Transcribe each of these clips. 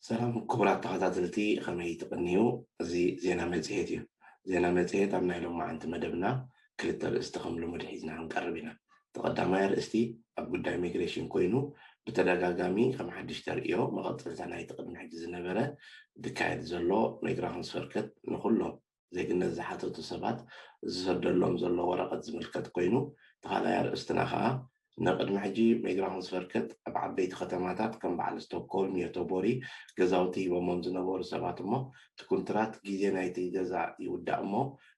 ሰላም ክቡራት ተኸታተልቲ፣ ከመይ ትቕንዩ? እዚ ዜና መጽሔት እዩ። ዜና መጽሔት ኣብ ናይ ሎማዓንቲ መደብና ክልተ ኣርእስቲ ከም ልሙድ ሒዝና ክንቀርብ ኢና። እቲ ቀዳማይ ኣርእስቲ ኣብ ጉዳይ ሚግሬሽን ኮይኑ፣ ብተደጋጋሚ ከም ሓድሽ ተርእዮ መቐጸልታ ናይቲ ቅድሚ ሕጂ ዝነበረ ዝካየድ ዘሎ ማይግራሽንስቨርከት ንኹሎም ዜግነት ዝሓተቱ ሰባት ዝሰደሎም ዘሎ ወረቐት ዝምልከት ኮይኑ፣ እቲ ካልኣይ ኣርእስትና ከኣ ንቅድሚ ሕጂ ማይግራሽንስቨርከት ኣብ ዓበይቲ ከተማታት ከም በዓል ስቶክሆልም፣ ዮቶቦሪ፣ ገዛውቲ ሂቦሞም ዝነበሩ ሰባት እሞ እቲ ኩንትራት ግዜ ናይቲ ገዛ ይውዳእ እሞ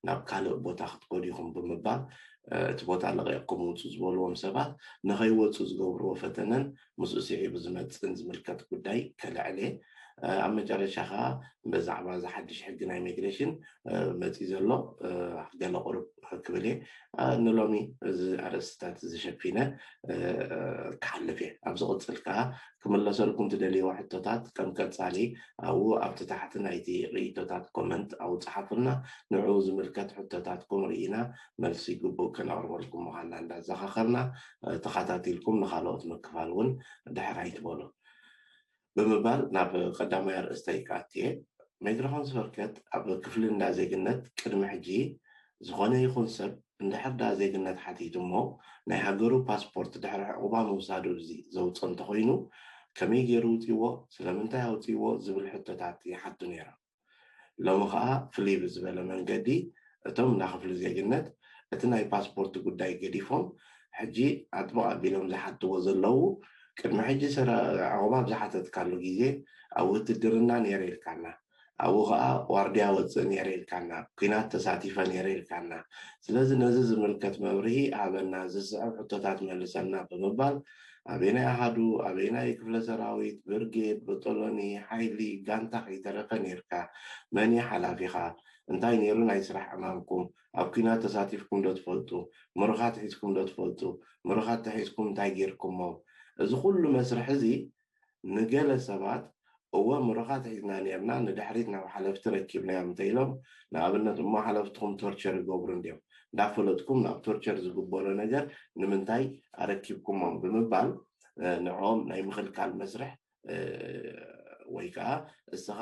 ናብ ካልእ ቦታ ክትከዱ ኢኹም ብምባል እቲ ቦታ ለቒቕኩም ውፁ ዝበልዎም ሰባት ንኸይወፁ ዝገብርዎ ፈተነን ምስኡ ስዒቡ ዝመፅእን ዝምልከት ጉዳይ ከልዕል እየ። ኣብ መጨረሻ ከዓ ብዛዕባ እዚ ሓድሽ ሕጊ ናይ ሚግሬሽን መፂ ዘሎ ገለ ቁሩብ ክብል እየ። ንሎሚ እዚ ኣርእስትታት ዝሸፊነ ክሓልፍ እየ። ኣብ ዝቕፅል ከዓ ክምለሰልኩም ትደልይዎ ሕቶታት ከም ቀፃሊ ኣብኡ ኣብቲ ታሕቲ ናይቲ ርእይቶታት ኮመንት ኣብኡ ፀሓፉልና። ንዕኡ ዝምልከት ሕቶታትኩም ርኢና መልሲ ግቡእ ከነቕርበልኩም ምዃንና እንዳዘኻኸርና ተኸታቲልኩም ንኻልኦት ምክፋል እውን ድሕር ኣይትበሉ ብምባል ናብ ቀዳማይ ኣርእስተይ ክኣትየ። ማይግራሽንስቨርከት ኣብ ክፍሊ እንዳ ዜግነት ቅድሚ ሕጂ ዝኾነ ይኹን ሰብ እንድሕር ዳ ዜግነት ሓቲቱ እሞ ናይ ሃገሩ ፓስፖርት ድሕሪ ዕቑባ ምውሳዱ እዚ ዘውፅኦ እንተኾይኑ ከመይ ገይሩ ውፅዎ፣ ስለምንታይ ኣውፅዎ ዝብል ሕቶታት ይሓቱ ነይሮም። ሎሚ ከዓ ፍልይ ብዝበለ መንገዲ እቶም እንዳ ክፍሊ ዜግነት እቲ ናይ ፓስፖርት ጉዳይ ገዲፎም ሕጂ ኣጥብቕ ኣቢሎም ዝሓትዎ ዘለዉ ቅድሚ ሕጂ ሰራ ዕቑባ ኣብ ዝሓተትካሉ ግዜ ኣብ ውትድርና ነይረ ኢልካና ኣብኡ ከዓ ዋርድያ ወፅእ ነይረ ኢልካና፣ ኩናት ተሳቲፈ ነይረ ኢልካና። ስለዚ ነዚ ዝምልከት መብርሂ ሃበና፣ ዝስዕብ ሕቶታት መልሰልና ብምባል ኣበየናይ ኣሃዱ፣ ኣበየናይ ክፍለ ሰራዊት፣ ብርጌድ፣ በጦሎኒ፣ ሓይሊ፣ ጋንታ ከይተረፈ ነይርካ፣ መን እዩ ሓላፊኻ፣ እንታይ ነይሩ ናይ ስራሕ ዕማምኩም፣ ኣብ ኩናት ተሳቲፍኩም ዶ ትፈልጡ፣ ምሩኻት ሒዝኩም ዶ ትፈልጡ፣ ምሩኻት ተሒዝኩም እንታይ ጌርኩሞም። እዚ ኩሉ መስርሕ እዚ ንገለ ሰባት እወ ምሩኻት ሒዝና ኔርና ንድሕሪት ናብ ሓለፍቲ ረኪብናዮም እንተኢሎም ንኣብነት እሞ ሓለፍትኹም ቶርቸር ይገብሩ እንድዮም እንዳፈለጥኩም ናብ ቶርቸር ዝግበሮ ነገር ንምንታይ ኣረኪብኩሞም ብምባል ንዕኦም ናይ ምኽልካል መስርሕ ወይ ከዓ እስኻ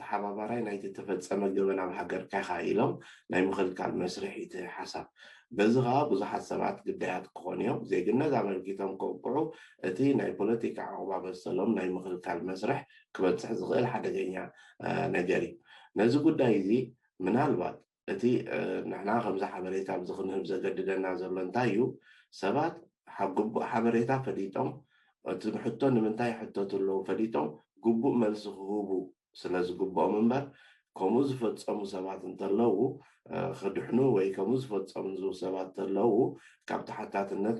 ተሓባባራይ ናይቲ ተፈጸመ ገበን ኣብ ሃገርካ ኢኻ ኢሎም ናይ ምኽልካል መስርሕ እዩ እቲ ሓሳብ። በዚ ከዓ ብዙሓት ሰባት ግዳያት ክኾኑ እዮም። ዜግነት ኣመልኪቶም ከውቅዑ እቲ ናይ ፖለቲካ ዕቑባ መሰሎም ናይ ምኽልካል መስርሕ ክበፅሕ ዝኽእል ሓደገኛ ነገር እዩ። ነዚ ጉዳይ እዚ ምናልባት እቲ ንሕና ከምዚ ሓበሬታ ኣብዚ ክንህብ ዘገድደና ዘሎ እንታይ እዩ? ሰባት ግቡእ ሓበሬታ ፈሊጦም እቲ ሕቶ ንምንታይ ይሕተቱ ኣለዉ ፈሊጦም ግቡእ መልሲ ክህቡ ስለ ዝግብኦም እምበር ከምኡ ዝፈጸሙ ሰባት እንተለዉ ክድሕኑ ወይ ከምኡ ዝፈጸሙ ሰባት እንተለዉ ካብ ተሓታትነት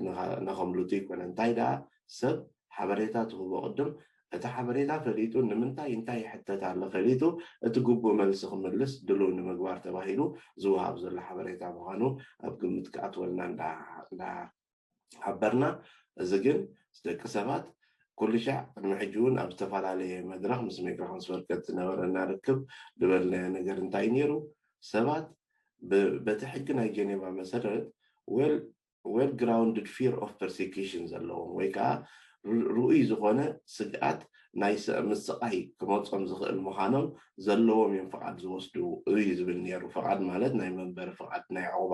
ነኸምልጡ ይኮነ። እንታይ ደኣ ሰብ ሓበሬታ ትህቦ ቅድም እቲ ሓበሬታ ፈሊጡ ንምንታይ እንታይ ይሕተት ኣሎ ፈሊጡ እቲ ግቡእ መልሲ ክምልስ ድልው ንምግባር ተባሂሉ ዝወሃብ ዘሎ ሓበሬታ ምዃኑ ኣብ ግምት ክኣትወልና እንዳ ሓበርና። እዚ ግን ደቂ ሰባት ኩሉ ሻዕ ቅድሚ ሕጂ እውን ኣብ ዝተፈላለየ መድረኽ ምስ ማይክሮፎን ስበርከት ዝነበረና ርክብ ዝበልናዮ ነገር እንታይ ነይሩ? ሰባት በቲ ሕጊ ናይ ጀኔቫ መሰረት well grounded fear of persecution ዘለዎም ወይ ከዓ ርኡይ ዝኾነ ስግኣት ናይ ምስቃይ ክመፆም ዝኽእል ምዃኖም ዘለዎም እዮም ፍቓድ ዝወስዱ እዩ ዝብል ነይሩ። ፍቓድ ማለት ናይ መንበሪ ፍቓድ ናይ ዕቑባ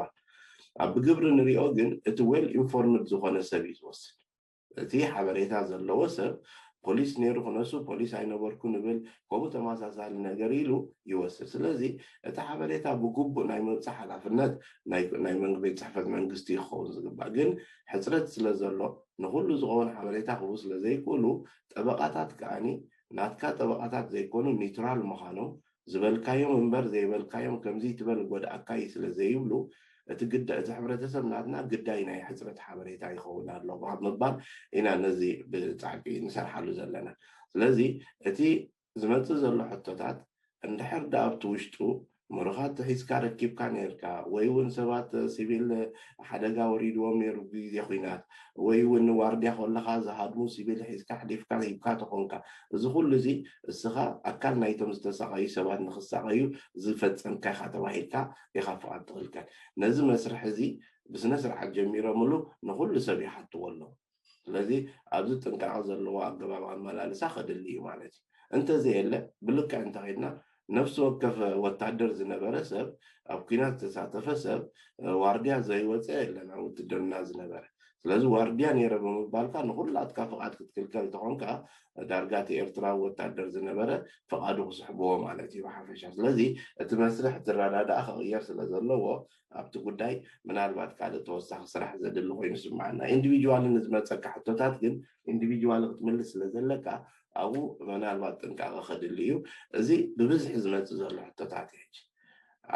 ኣብ ብግብሪ ንሪኦ ግን እቲ well informed ዝኾነ ሰብ እዩ ዝወስድ። እቲ ሓበሬታ ዘለዎ ሰብ ፖሊስ ነይሩ ክነሱ ፖሊስ ኣይነበርኩ ንብል ከምኡ ተመሳሳሊ ነገር ኢሉ ይወስድ። ስለዚ እቲ ሓበሬታ ብግቡእ ናይ ምብፃሕ ሓላፍነት ናይ መንግስቲ ቤት ፅሕፈት መንግስቲ ክኸውን ዝግባእ ግን ሕፅረት ስለ ዘሎ ንኩሉ ዝኸውን ሓበሬታ ክህቡ ስለ ዘይክእሉ ጠበቃታት ከዓኒ ናትካ ጠበቃታት ዘይኮኑ ኒውትራል ምዃኖም ዝበልካዮም እምበር ዘይበልካዮም ከምዚ ትበል ጎድኣካ እዩ ስለ ዘይብሉ እቲ ግዳ እቲ ሕብረተሰብ ናትና ግዳይ ናይ ሕፅረት ሓበሬታ ይኸውን ኣሎ ካብ ምባል ኢና ነዚ ብፃዕቂ ንሰርሓሉ ዘለና። ስለዚ እቲ ዝመፅእ ዘሎ ሕቶታት እንድሕር ዳ ኣብቲ ውሽጡ ምሩኻት ሒዝካ ረኪብካ ነርካ ወይ እውን ሰባት ሲቪል ሓደጋ ወሪድዎም ነይሩ ግዜ ኩናት ወይ እውን ዋርድያ ከለካ ዝሃድሙ ሲቪል ሒዝካ ሕሊፍካ ሂብካ ተኾንካ እዚ ኩሉ እዚ እስኻ ኣካል ናይቶም ዝተሳቐዩ ሰባት ንክሳቐዩ ዝፈፀምካ ኢኻ ተባሂልካ ኢኻ ፍቓድ ትኽልከል። ነዚ መስርሕ እዚ ብስነ ስርዓት ጀሚሮምሉ ንኩሉ ሰብ ይሓትዎ ኣለዉ። ስለዚ ኣብዚ ጥንቃቐ ዘለዎ ኣገባብ ኣመላልሳ ከድሊ እዩ ማለት እዩ። እንተዘየለ ብልክዕ እንተኸድና ነፍሲ ወከፍ ወታደር ዝነበረ ሰብ ኣብ ኩናት ዝተሳተፈ ሰብ ዋርድያ ዘይወፀ የለን ኣብ ውትድርና ዝነበረ። ስለዚ ዋርድያ ነይረ ብምባልካ ንኩላትካ ፍቓድ ክትክልከል ተኾንካ ዳርጋ እቲ ኤርትራዊ ወታደር ዝነበረ ፍቓዱ ክስሕብዎ ማለት እዩ ብሓፈሻ። ስለዚ እቲ መስርሕ ዝረዳዳእ ክቕየር ስለ ዘለዎ ኣብቲ ጉዳይ ምናልባት ካልእ ተወሳኺ ስራሕ ዘድሊ ኮይኑ ስምዓና። ኢንዲቪጁዋልን ዝመፀካ ሕቶታት ግን ኢንዲቪጁዋል ክትምልስ ስለ ዘለካ ኣብኡ ምናልባት ጥንቃቐ ከድሊ እዩ። እዚ ብብዝሒ ዝመፅእ ዘሎ ሕቶታት እዩ። ሕጂ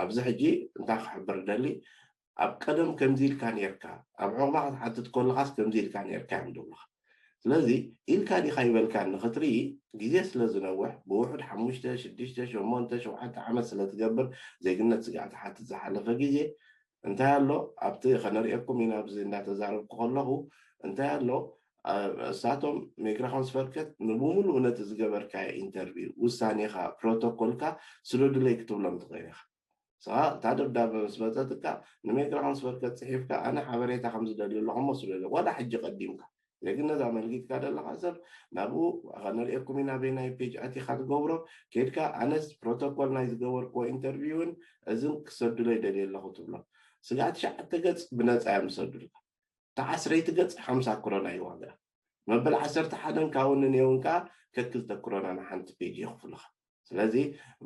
ኣብዚ ሕጂ እንታይ ክሕብር ደሊ ኣብ ቀደም ከምዚ ኢልካ ነርካ ኣብ ዕቑባ ክትሓትት ከለኻስ ከምዚ ኢልካ ነርካ እዮም ዝብሉኻ። ስለዚ ኢልካ ዲኻ ይበልካ ንክትርኢ ግዜ ስለ ዝነውሕ ብውሑድ ሓሙሽተ ሽዱሽተ ሸሞንተ ሸውዓተ ዓመት ስለ ትገብር ዜግነት ስጋዕ ትሓትት ዝሓለፈ ግዜ እንታይ ኣሎ ኣብቲ ከነርእየኩም ኢና ኣብዚ እንዳተዛረብኩ ከለኹ እንታይ ኣሎ እሳቶም ሜግራኾንስ ፈርከት ንብምሉኡ ነቲ ዝገበርካዮ ኢንተርቪው ውሳኔኻ ፕሮቶኮልካ ስደዱለይ ክትብሎም ትኽእል ኢኻ። ስኻ እታ ደብዳበ ምስ መፀትካ ንሜግራኾንስ ፈርከት ፅሒፍካ ኣነ ሓበሬታ ከም ዝደሊ ኣለኹ እሞ ስደዱ ዋላ ሕጂ ቀዲምካ ዜግነት ኣመልኪትካ ዘለኻ ሰብ ናብኡ ከነርእየኩም ኢና በየናይ ፔጅ ኣቲኻ ትገብሮ ኬድካ ኣነስ ፕሮቶኮል ናይ ዝገበርክዎ ኢንተርቪውን እዝን ክሰዱለይ ደልየ ኣለኹ ትብሎ ስጋዕ ትሽዓተ ገፅ ብነፃ እዮም ዝሰዱልካ እታ ዓስረይቲ ገፅ ሓምሳ ክሮና እዩ ዋጋ መበል ዓሰርተ ሓደን ካውንን የውን ከዓ ከክልተ ክሮና ንሓንቲ ፔጅ የኽፍሉኻ ስለዚ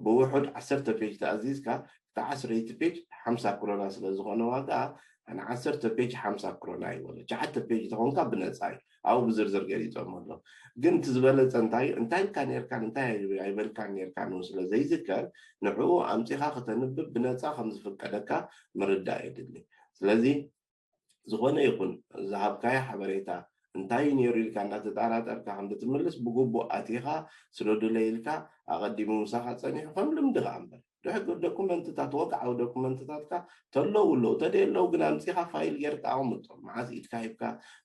ብውሑድ ዓሰርተ ፔጅ ተኣዚዝካ እታ ዓስረይቲ ፔጅ ሓምሳ ክሮና ስለ ዝኾነ ዋጋ ንዓሰርተ ፔጅ ሓምሳ ክሮና ይበሎ ትሽዓተ ፔጅ ተኾንካ ብነፃ እዩ ኣብኡ ብዝርዝር ገሊፆም ኣሎ ግን እቲ ዝበለፀ እንታይ እንታይ ኢልካ ነርካን እንታይ ኣይበልካን ነርካን እውን ስለ ዘይዝከር ንዕኡ ኣምፂኻ ከተንብብ ብነፃ ከም ዝፍቀደካ ምርዳእ የድሊ ስለዚ ዝኾነ ይኹን ዝሃብካዮ ሓበሬታ እንታይ እዩ ነይሩ ኢልካ እንዳተጠራጠርካ ከም ትምልስ ብግቡእ ኣቲኻ ስደዱለይ ኢልካ ኣቐዲሙ ምሳኻ ፀኒሑ ከም ልምዲ ከኣ እምበር ድሕር ዶኩመንትታት ወግዓዊ ዶኩመንትታትካ ተለዉ ኣለዉ ተደየለዉ ግን ኣምፂኻ ፋይል ጌርካ ኣቕምጦም መዓስ ኢድካ ሂብካ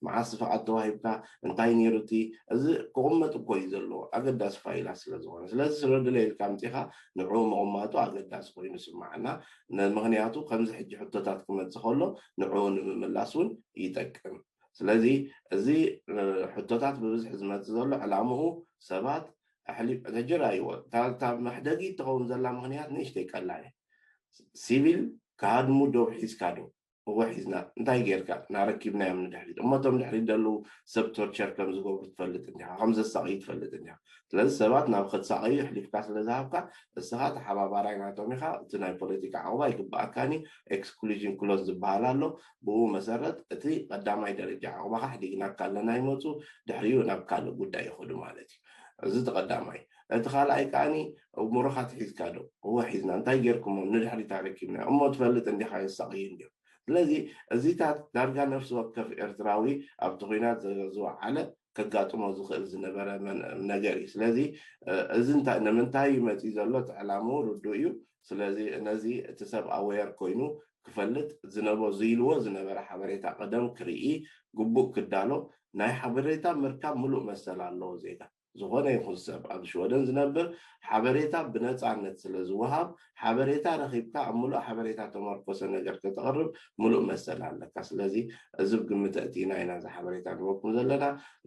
መዓስ ፍቓድ ተዋሂብካ እንታይ ነይሩ እቲ እዚ ክቕመጥ እኮ እዩ ዘለዎ ኣገዳሲ ፋይላት ስለ ዝኾነ ስለዚ ስደዱለይ ኢልካ ኣምፂኻ ንዕኡ ምቕማጡ ኣገዳሲ ኮይኑ ስምዓና ምክንያቱ ከምዚ ሕጂ ሕቶታት ክመፅእ ከሎ ንዕኡ ንምምላስ እውን ይጠቅም ስለዚ እዚ ሕቶታት ብብዝሒ ዝመፅእ ዘሎ ዕላምኡ ሰባት ኣሕሊፍ ሕጂ ራእይዎ እታ መሕደጊ ትኸውን ዘላ ምክንያት ንእሽተይ ቀላል እየ ሲቪል ክሃድሙ ዶብ ሒዝካ ዶ እወ ሒዝና እንታይ ጌርካ ናረኪብናዮም ንድሕሪት እሞ እቶም ድሕሪት ዘለዉ ሰብ ቶርቸር ከም ዝገብሩ ትፈልጥ እንዲኻ ከም ዘሳቕዩ ትፈልጥ እንዲኻ ስለዚ ሰባት ናብ ክትሳቐዩ ኣሕሊፍካ ስለ ዝሃብካ እስኻ ተሓባባራይ ናቶም ኢኻ እቲ ናይ ፖለቲካ ዕቑባ ይግበኣካኒ ኤክስክሉዥን ክሎዝ ዝበሃል ኣሎ ብኡ መሰረት እቲ ቀዳማይ ደረጃ ዕቑባኻ ሕዲግናካ ኣለና ይመፁ ድሕሪኡ ናብ ካልእ ጉዳይ ይኸዱ ማለት እዩ እዚ እቲ ቀዳማይ እቲ ካልኣይ ከዓኒ ምሩኻት ሒዝካ ዶ እወ ሒዝና እንታይ ጌርኩሞም ንድሕሪት ኣረኪብና እሞ ትፈልጥ እንዲኻ የሳቕዩ እንዲዮም ስለዚ እዚታት ዳርጋ ነፍሲ ወከፍ ኤርትራዊ ኣብቲ ኹናት ዝወዓለ ከጋጥሞ ዝኽእል ዝነበረ ነገር እዩ ስለዚ እዚ ንምንታይ መፂ ዘሎ እቲ ዕላምኡ ርዱእ እዩ ስለዚ ነዚ እቲ ሰብ ኣወየር ኮይኑ ክፈልጥ ዝነበ ዝኢልዎ ዝነበረ ሓበሬታ ቀደም ክርኢ ግቡእ ክዳሎ ናይ ሓበሬታ ምርካብ ምሉእ መሰል ኣለዎ ዜጋ ዝኾነ ይኹን ሰብ ኣብ ሽወደን ዝነብር ሓበሬታ ብነፃነት ስለ ዝወሃብ ሓበሬታ ረኺብካ ኣብ ምሉእ ሓበሬታ ተመርኮሰ ነገር ከተቕርብ ምሉእ መሰል ኣለካ ስለዚ እዚ ብግምት ኣእቲና ኢና እዚ ሓበሬታ ንበኩም ዘለና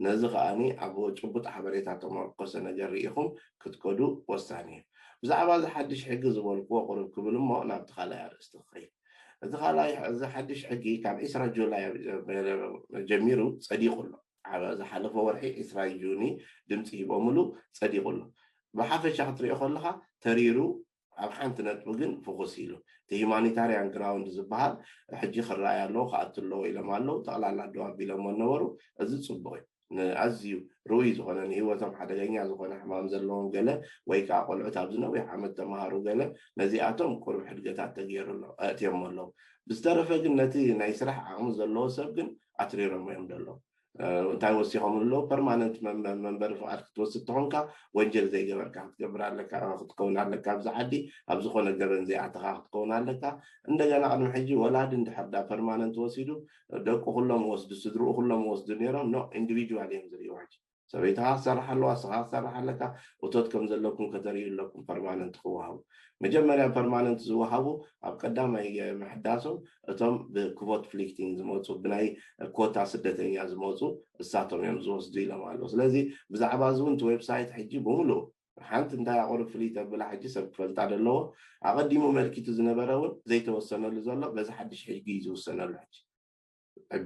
ነዚ ከዓኒ ኣብ ጭቡጥ ሓበሬታ ተመርኮሰ ነገር ርኢኹም ክትከዱ ወሳኒ እዩ ብዛዕባ እዚ ሓድሽ ሕጊ ዝበልክዎ ቁሩብ ክብል እሞ ናብቲ ካልኣይ ኣርእስቲ ክኸይድ እቲ ካልኣይ እዚ ሓድሽ ሕጊ ካብ ዒስራ ጁላይ ጀሚሩ ፀዲቑ ኣሎ ዝሓለፈ ወርሒ ዒስራ ጁኒ ድምፂ ሂቦምሉ ፀዲቑ ኣሎ ብሓፈሻ ክትሪኦ ከለካ ተሪሩ ኣብ ሓንቲ ነጥቢ ግን ፍኹስ ኢሉ እቲ ሂማኒታርያን ግራውንድ ዝበሃል ሕጂ ክረኣይ ኣለዎ ክኣቱ ኣለዎ ኢሎም ኣለዉ ጠቕላላ ደው ኣቢሎሞ ነበሩ እዚ ፅቡቅ እዩ ኣዝዩ ርኡይ ዝኾነ ንህይወቶም ሓደገኛ ዝኾነ ሕማም ዘለዎም ገለ ወይ ከዓ ቆልዑት ኣብዚ ነዊሕ ዓመት ተምሃሩ ገለ ነዚኣቶም ቁሩብ ሕድገታት ተገይሩ ኣሎ ኣእትዮሞ ኣለዉ ብዝተረፈ ግን ነቲ ናይ ስራሕ ዓቕሚ ዘለዎ ሰብ ግን ኣትሪሮሞ እዮም ዘለዉ እንታይ ወሲኾም ኣለዉ ፐርማነንት መንበሪ ፍቓድ ክትወስድ ተኾንካ ወንጀል ዘይገበርካ ክትገብር ኣለካ ክትከውን ኣለካ ኣብዚ ዓዲ ኣብ ዝኾነ ገበን ዘይኣተኻ ክትከውን ኣለካ እንደገና ቅድሚ ሕጂ ወላዲ እንድሕር ዳ ፐርማነንት ወሲዱ ደቁ ኩሎም ወስዱ ስድርኡ ኩሎም ወስዱ ነይሮም ኖ ኢንዲቪጁዋል እዮም ዝርእይዎ ሕጂ ሰበይትኻ ክትሰርሕ ኣለዋ፣ ስኻ ክትሰርሕ ኣለካ። እቶት ከም ዘለኩም ከተርእዩ ኣለኩም ፐርማነንት ክወሃቡ። መጀመርያ ፐርማነንት ዝወሃቡ ኣብ ቀዳማይ ምሕዳሶም እቶም ብክቮት ፍሊክቲንግ ዝመፁ፣ ብናይ ኮታ ስደተኛ ዝመፁ እሳቶም እዮም ዝወስዱ ኢሎም ኣለዉ። ስለዚ ብዛዕባ እዚ እውን እቲ ዌብሳይት ሕጂ ብምሉእ ሓንቲ እንታይ ኣቑርብ ፍልይ ተብላ ሕጂ ሰብ ክፈልጣ ደለዎ። ኣቐዲሙ መልኪቱ ዝነበረ እውን ዘይተወሰነሉ ዘሎ በዚ ሓድሽ ሕጊ እዩ ዝውሰነሉ። ሕጂ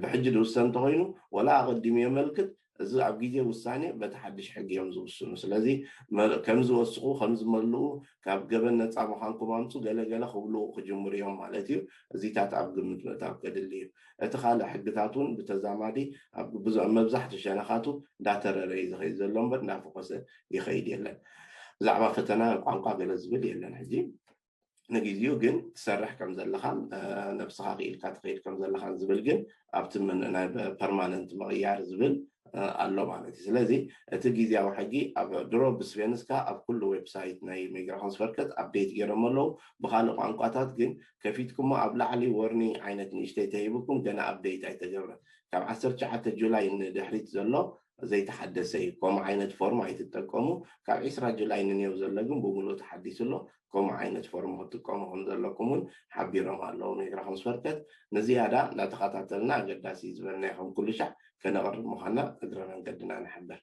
ብሕጂ ዝውሰን እንተኮይኑ ወላ ኣቐዲሙ የመልክት፣ እዚ ኣብ ግዜ ውሳኔ በቲ ሓድሽ ሕጊ እዮም ዝውስኑ። ስለዚ ከም ዝወስኹ ከም ዝመልኡ ካብ ገበን ነፃ ምዃንኩም ኣምፁ ገለ ገለ ክብሉ ክጅምሩ እዮም ማለት እዩ። እዚታት ኣብ ግምት ምእታው ከድሊ እዩ። እቲ ካልእ ሕግታት እውን ብተዛማዲ ኣብ ብዙ መብዛሕትኡ ሸነኻቱ እንዳተረረ እዩ ዝኸይድ ዘሎ እምበር እንዳፈኾሰ ይኸይድ የለን። ብዛዕባ ፈተና ቋንቋ ገለ ዝብል የለን። ሕጂ ንግዜኡ ግን ትሰርሕ ከም ዘለኻን ነብስኻ ክኢልካ ትኸይድ ከም ዘለኻን ዝብል ግን ኣብቲ ናይ ፐርማነንት ምቕያር ዝብል ኣሎ ማለት እዩ። ስለዚ እቲ ግዜያዊ ሕጊ ኣብ ድሮ ብስቬንስካ ኣብ ኩሉ ዌብሳይት ናይ ሚግራሾንስቨርከት ኣፕዴት ገይሮም ኣለዉ። ብካልእ ቋንቋታት ግን ከፊትኩሞ ኣብ ላዕሊ ወርኒንግ ዓይነት ንእሽተይ ተሂብኩም ገና ኣፕዴት ኣይተገብረን። ካብ ዓሰርተ ትሽዓተ ጁላይ ንድሕሪት ዘሎ ዘይተሓደሰ እዩ። ከምኡ ዓይነት ፎርም ኣይትጠቀሙ። ካብ ዕስራ ጁላይ ንኔው ዘሎ ግን ብምሉእ ተሓዲሱ ኣሎ። ከምኡ ዓይነት ፎርም ክትጥቀሙ ከም ዘለኩም እውን ሓቢሮም ኣለዉ። ሚግራሾንስቨርከት ንዝያዳ እናተኸታተልና ኣገዳሲ ዝበልናዮ ከም ኩሉ ሻዕ ከነቕርብ ምዃንና እግረ መንገድና ንሕብር።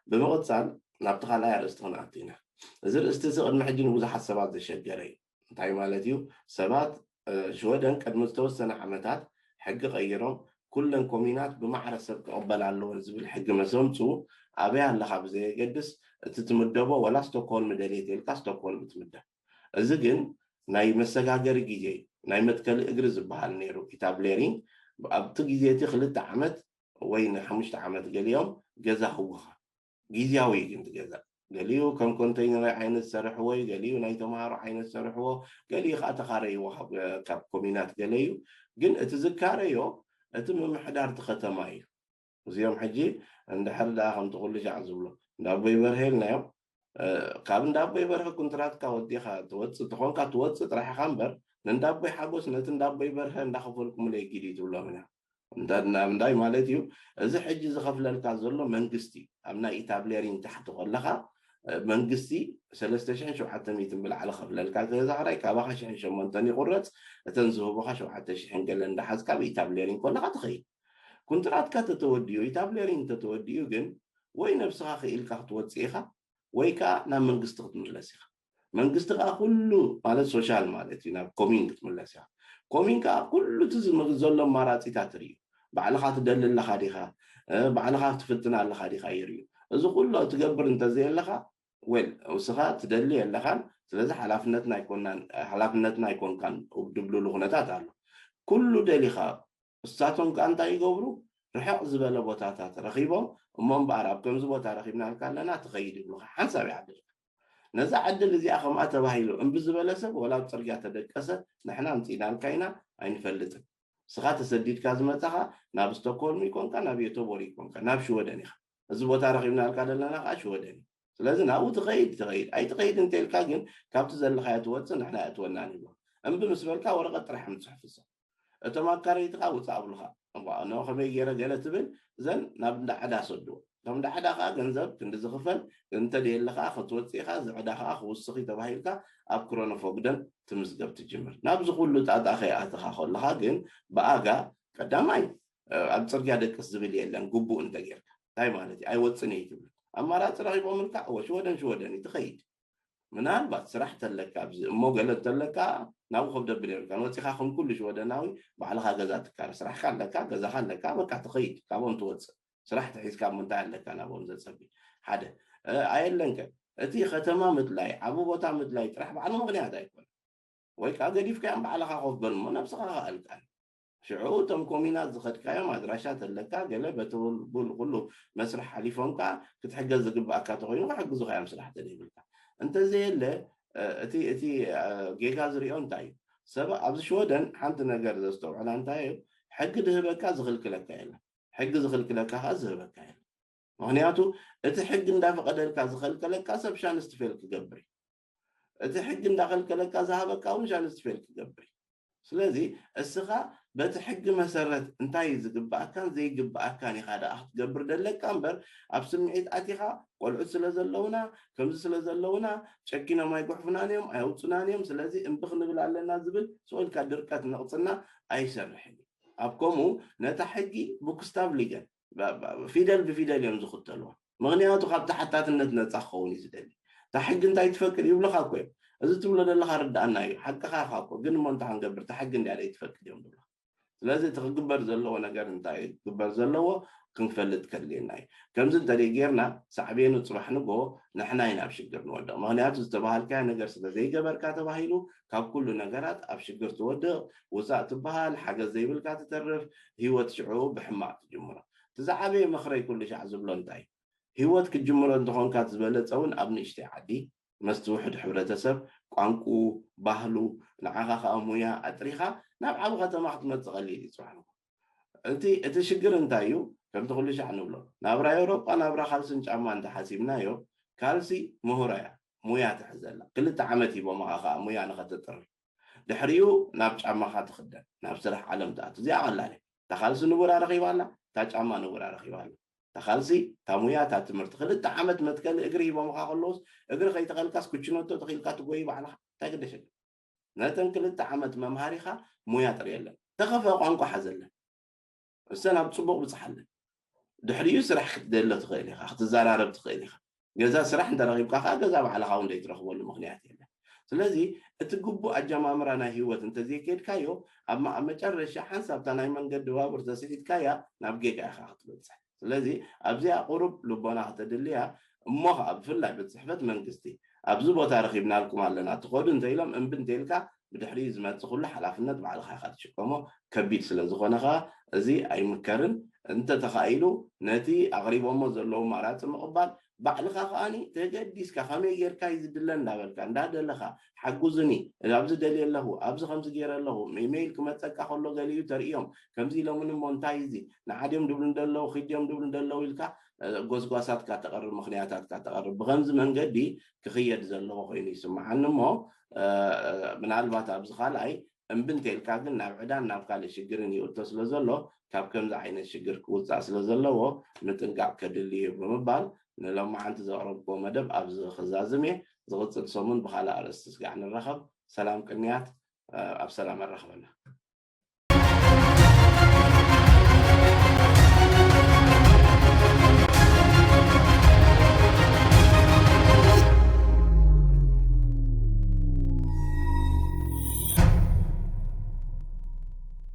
ብምቕጻል ናብቲ ካልኣይ ኣርእስቲ ክንኣቱ ኢና። እዚ ርእስቲ እዚ ቅድሚ ሕጂ ንብዙሓት ሰባት ዘሸገረ እዩ። እንታይ ማለት እዩ? ሰባት ሽወደን ቅድሚ ዝተወሰነ ዓመታት ሕጊ ቀይሮም ኩለን ኮሚናት ብማዕረ ሰብ ክቕበል ኣለወን ዝብል ሕጊ መሰምፁ ኣበይ ኣለኻ ብዘየገድስ እቲ ትምደቦ ወላ ስቶክሆልም ደልየ ተልካ ስቶክሆልም ትምደብ። እዚ ግን ናይ መሰጋገሪ ግዜ እዩ። ናይ መትከሊ እግሪ ዝበሃል ነይሩ ኢታብሌሪንግ ኣብቲ ግዜ እቲ ክልተ ዓመት ወይ ንሓሙሽተ ዓመት ገሊኦም ገዛ ክውኻ ግዜያዊ ግን ትገዛ ገሊኡ ከም ኮንተይነር ዓይነት ዝሰርሕዎ እዩ፣ ገሊኡ ናይ ተምሃሮ ዓይነት ዝሰርሕዎ፣ ገሊኡ ከዓ ተኻረይዎ ካብ ኮሚናት ገለ እዩ። ግን እቲ ዝካረዮ እቲ ምምሕዳር እቲ ከተማ እዩ። እዚኦም ሕጂ እንድሕር ደኣ ከምቲ ኩሉ ሻዕ ዝብሎ እንዳቦይ በርሀ ኢልናዮም። ካብ እንዳቦይ በርሀ ኩንትራትካ ወዲኻ ትወፅእ ተኾንካ ትወፅእ ጥራሕ ኢኻ እምበር ንእንዳቦይ ሓጎስ ነቲ እንዳቦይ በርሀ እንዳኸፈልኩምለይ ጊዲ ትብሎም ኢና። እንታይ ማለት እዩ? እዚ ሕጂ ዝኸፍለልካ ዘሎ መንግስቲ ኣብ ናይ ኢታብሌሪን ታሕቲ ከለኻ መንግስቲ ሰለስተ ሽሕን ሸውዓተ ሚእትን ብላዕሊ ከፍለልካ ገዛ ክራይ ካባኻ ሽሕን ሸሞንተን ይቁረፅ። እተን ዝህቡኻ ሸውዓተ ሽሕን ገለ እንዳሓዝካ ኣብ ኢታብሌሪን ከለኻ ትኸይድ። ኩንትራትካ ተተወዲኡ ኢታብሌሪን ተተወዲኡ ግን ወይ ነብስኻ ክኢልካ ክትወፅእ ኢኻ ወይ ከዓ ናብ መንግስቲ ክትምለስ ኢኻ። መንግስቲ ከዓ ኩሉ ማለት ሶሻል ማለት እዩ ናብ ኮሚን ክትምለስ ኢኻ። ኮሚን ከዓ ኩሉ እቲ ዘሎ ኣማራፂታት ርእዩ። ባዕልኻ ትደሊ ኣለኻ ዲኻ? ባዕልኻ ክትፍትን ኣለኻ ዲኻ ይርእዩ። እዚ ኩሉ ትገብር እንተዘየለኻ ወል እስኻ ትደሊ የለኻን። ስለዚ ሓላፍነትና ኣይኮንካን ድብሉሉ ኩነታት ኣሎ። ኩሉ ደሊኻ እሳቶም ከዓ እንታይ ይገብሩ? ርሕቕ ዝበለ ቦታታት ረኺቦም እሞ እምበኣር ኣብ ከምዚ ቦታ ረኺብናልካ ኣለና ትኸይድ ይብሉኻ። ሓንሳብ ይዓድልካ። ነዛ ዕድል እዚኣ ከምኣ ተባሂሉ እምቢ ዝበለ ሰብ ወላ ኣብ ፅርግያ ተደቀሰ ንሕና ኣምፂእናልካ ኢና ኣይንፈልጥን። ስኻ ተሰዲድካ ዝመፃኻ ናብ ስቶክሆልም ይኮንካ ናብ ዮቶቦሪ ይኮንካ ናብ ሽወደን ኢኻ። እዚ ቦታ ረኺብናልካ ዘለና ከዓ ሽወደን እዩ። ስለዚ ናብኡ ትኸይድ ትኸይድ ኣይትኸይድ እንተልካ ግን ካብቲ ዘለኻዮ ትወፅእ ንሕና እትወናን ይብሎ። እምቢ ምስ በልካ ወረቐት ጥራሕ ምፅሕፍሶ እቶም ኣካረይትኻ ውፃእ ኣብሉኻ። እሞ ከመይ ገይረ ገለ ትብል እዘን ናብ እንዳ ዕዳ ሰድዎ። እቶም እንዳ ዕዳ ከዓ ገንዘብ ክንዲ ዝኽፈል እንተደየለ ከዓ ክትወፅእ ኢኻ እዚ ዕዳ ከዓ ክውስኺ ተባሂልካ ኣብ ክሮኖፎግደን ትምዝገብ ትጅምር። ናብዚ ኩሉ ጣጣ ከይኣተኻ ከለኻ ግን ብኣጋ ቀዳማይ ኣብ ፅርግያ ደቅስ ዝብል የለን። ግቡእ እንተጌርካ እንታይ ማለት እዩ? ኣይወፅን እየ ትብል። ኣማራፂ ረኺቦምልካ እወ ሽወደን ሽወደን እዩ ትኸይድ። ምናልባት ስራሕ ተለካ ኣብዚ እሞ ገለ እንተለካ ናብኡ ከብደብል የብልካን። ወፂኻ ከም ኩሉ ሽወደናዊ ባዕልኻ ገዛ ትካረ። ስራሕካ ኣለካ፣ ገዛኻ ኣለካ፣ በቃ ትኸይድ፣ ካብኦም ትወፅእ። ስራሕ ተሒዝካ እሞ እንታይ ኣለካ ናብኦም ዘፀቢ? ሓደ ኣየለንከ እቲ ከተማ ምድላይ ዓቢ ቦታ ምድላይ ጥራሕ ባዕሉ ምኽንያት ኣይኮነ ወይ ከዓ ገዲፍካዮም ባዕልኻ ኮፍ በል እሞ ነብስኻ ከኣልካን ሽዑ እቶም ኮሚናት ዝኸድካዮም ኣድራሻ ተለካ ገለ በቲ ኩሉ መስርሕ ሓሊፎም ከዓ ክትሕገዝ ዝግብኣካ ተኮይኑ ክሕግዙካ እዮም ስራሕ ተደይብልካ እንተዘየለ እቲ እቲ ጌጋ ዝሪኦ እንታይ እዩ ሰብ ኣብዚ ሽወደን ሓንቲ ነገር ዘስተውዕላ እንታይ እዩ ሕጊ ድህበካ ዝኽልክለካ የለን ሕጊ ዝኽልክለካ ከዓ ዝህበካ የለን ምክንያቱ እቲ ሕጊ እንዳፈቀደልካ ዝኸልከለካ ሰብ ሻንስ ትፌል ክገብር እዩ እቲ ሕጊ እንዳኸልከለካ ዝሃበካ እውን ሻንስ ትፌል ክገብር እዩ ስለዚ እስኻ በቲ ሕጊ መሰረት እንታይ እዩ ዝግብኣካን ዘይግብኣካን ኢኻ ደኣ ክትገብር ደለካ እምበር፣ ኣብ ስምዒት ኣቲኻ ቆልዑት ስለ ዘለውና፣ ከምዚ ስለ ዘለውና፣ ጨኪኖም ኣይጉሕፉናን እዮም፣ ኣየውፁናን እዮም፣ ስለዚ እምቢ ክንብል ኣለና ዝብል ስቕ ኢልካ ድርቀት ነቕፅና ኣይሰርሕን እዩ። ኣብ ከምኡ ነታ ሕጊ ቡክስታቭ ሊገን ፊደል ብፊደል እዮም ዝኽተልዋ። ምኽንያቱ ካብ ተሓታትነት ነፃ ክኸውን እዩ ዝደሊ። እታ ሕጊ እንታይ ትፈቅድ ይብሉኻ እኮ እዮም። እዚ ትብሎ ዘለኻ ርድኣና እዩ፣ ሓቅኻ ኢኻ እኮ፣ ግን እሞ እንታይ ክንገብር፣ እታ ሕጊ እንዲያ ደይ ትፈቅድ እዮም ዝብሉኻ። ስለዚ እቲ ክግበር ዘለዎ ነገር እንታይ እዩ ክግበር ዘለዎ ክንፈልጥ ከድልየና እዩ። ከምዚ እንተደይ ጌርና ሳዕቤኑ ፅባሕ ንጎ ንሕና ኢና ኣብ ሽግር ንወድቕ። ምኽንያቱ ዝተባሃልካዮ ነገር ስለ ዘይገበርካ ተባሂሉ ካብ ኩሉ ነገራት ኣብ ሽግር ትወድቕ፣ ውፃእ ትበሃል፣ ሓገዝ ዘይብልካ ትተርፍ፣ ህይወት ሽዑ ብሕማቕ ትጅምሮ። እቲ ዝዓበየ ምኽረይ ኩሉ ሻዕ ዝብሎ እንታይ እዩ? ህይወት ክትጅምሮ እንተኾንካ ዝበለፀ እውን ኣብ ንእሽተይ ዓዲ መስቲ ውሕድ ሕብረተሰብ ቋንቁ ባህሉ ንዓኻ ከዓ ሙያ ኣጥሪኻ ናብ ዓብ ከተማ ክትመፅእ ቀሊል እዩ። ፅባሕ እቲ እቲ ሽግር እንታይ እዩ? ከምቲ ኩሉ ሻዕ ንብሎ ናብራ ኤውሮጳ ናብራ ካልስን ጫማ እንተሓሲብናዮ ካልሲ ምሁራ እያ፣ ሙያ ትሕዘላ። ክልተ ዓመት ሂቦምኻ ከዓ ሙያ ንኸተጥሪ ድሕሪኡ ናብ ጫማኻ ትኽደን ናብ ስራሕ ዓለም ትኣቱ። እዚኣ ቀላል እያ። እታ ካልሲ ንቡራ ረኺባ ኣላ፣ እታ ጫማ ንቡራ ረኺባ ኣላ። እታ ካልሲ እታ ሙያ እታ ትምህርቲ ክልተ ዓመት መትከሊ እግሪ ሂቦምኻ ከለውስ እግሪ ከይተኸልካስ ኩችነቶ ተኺልካ ትጎይ ባዕልኻ እንታይ ግደሸካ? ነተን ክልተ ዓመት መምሃሪኻ ሙያ ጥርየለን ተኸፈ ቋንቋ ሓዘለን እሰን ኣብ ፅቡቕ ብፅሓለን ድሕሪኡ ስራሕ ክትደሎ ትኽእል ኢኻ ክትዘራረብ ትኽእል ኢኻ። ገዛ ስራሕ እንተረኺብካ ከዓ ገዛ ባዕልኻ እውን ዘይትረኽበሉ ምኽንያት የለን። ስለዚ እቲ ግቡእ ኣጀማምራ ናይ ህይወት እንተዘይከድካዮ ኣብ መ- ኣብ መጨረሻ ሓንሳብ እታ ናይ መንገዲ ባቡር ተስሒትካያ ናብ ጌጋ ኢኻ ክትበፅሕ። ስለዚ ኣብዚኣ ቁሩብ ልቦና ከተድልያ እሞ ከዓ ብፍላይ ቤት ፅሕፈት መንግስቲ ኣብዚ ቦታ ረኺብናልኩም ኣለና ትኸዱ እንተኢሎም እምቢ እንተኢልካ ብድሕሪኡ ዝመፅእ ኩሉ ሓላፍነት ባዕልኻ ኢኻ ትሽከሞ። ከቢድ ስለ ዝኾነ ከዓ እዚ ኣይምከርን። እንተተኻኢሉ ነቲ ኣቕሪቦሞ ዘለዉ ኣማራፂ ምቕባል ባዕልኻ ከዓኒ ተገዲስካ ከመይ ጌርካ እዩ ዝድለ እንዳበልካ እንዳደለኻ ሓጉዝኒ ኣብዚ ደልየ ኣለኹ ኣብዚ ከምዚ ገይረ ኣለኹ ኢሜይል ክመፀካ ከሎ ገሊኡ ተርእዮም ከምዚ ኢሎምኒ እሞ እንታይ እዚ ንዓድዮም ድብሉ እንደለዉ ኪድዮም ድብሉ እንደለዉ ኢልካ ጎስጓሳትካ ተቐርብ ምኽንያታትካ ተቐርብ ብከምዚ መንገዲ ክኽየድ ዘለዎ ኮይኑ ይስምዓኒ እሞ ምናልባት ኣብዚ ካልኣይ እምቢ እንተልካ ግን ናብ ዕዳን ናብ ካልእ ሽግርን ይእቶ ስለ ዘሎ ካብ ከምዚ ዓይነት ሽግር ክውፃእ ስለ ዘለዎ ምጥንቃቕ ከድሊ እዩ ብምባል ንሎማዓንቲ ዘቕረብክዎ መደብ ኣብዚ ክዛዝም እየ። ዝቕፅል ሰሙን ብካልእ ኣርእስቲ ስጋዕ ንራኸብ። ሰላም ቅንያት ኣብ ሰላም ኣራኽበና።